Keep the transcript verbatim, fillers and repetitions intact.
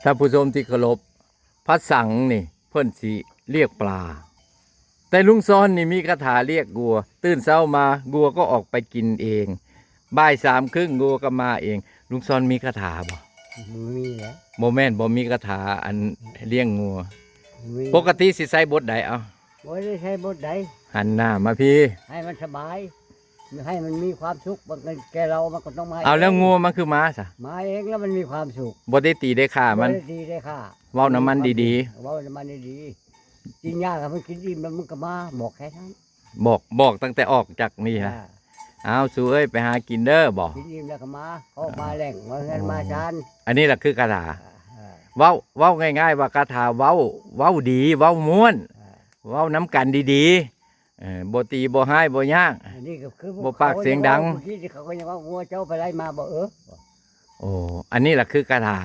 ท่านผู้ชมที่เคารพ พระสังนี่เพิ่นสิเรียกปลา แต่ลุงซอนนี่มีคาถาเรียกงัว ตื่นเช้ามางัวก็ออกไปกินเอง บ่ายสามครึ่งงัวก็มาเอง ลุงซอนมีคาถาบ่? บ่มีแหละ บ่แม่น บ่มีคาถาอันเลี้ยงงัว มี ปกติสิใช้บทใด เอ้า บ่ได้ใช้บทใด หันหน้ามาพี้ ให้มันสบาย ให้มันมีความสุข มันก็แก่เรามันก็ต้องมา เอา แล้ว เอง งัวมันคือมาซะ มาเองแล้วมันมีความสุข บ่ได้ตีได้ฆ่ามัน บ่ได้ตีได้ฆ่า เว้านำมันดีๆ เว้านำมันดีๆ กินหญ้าให้มันกินอิ่มแล้วมันก็มา บอกแค่นั้น บอก บอกตั้งแต่ออกจากนี่นะ อ่า เอา สูเอ้ย ไปหากินเด้อ บอก กินอิ่มแล้วก็มา ออกมาแหล่ง มาเฮือนมาชาน อันนี้แหละคือคาถา อ่า อ่า เว้า เว้าง่ายๆ ว่าคาถาเว้า เว้าดี เว้าม่วน อ่า เว้านำกันดีๆ เออ บ่ตีบ่ฮ้ายบ่หยาง อันนี้ก็คือ บ่ปากเสียงดัง เมื่อกี้ที่เขาก็ยังว่างัวเจ้าไปไล่มาบ่ เออ โอ้ อันนี้แหละคือคาถา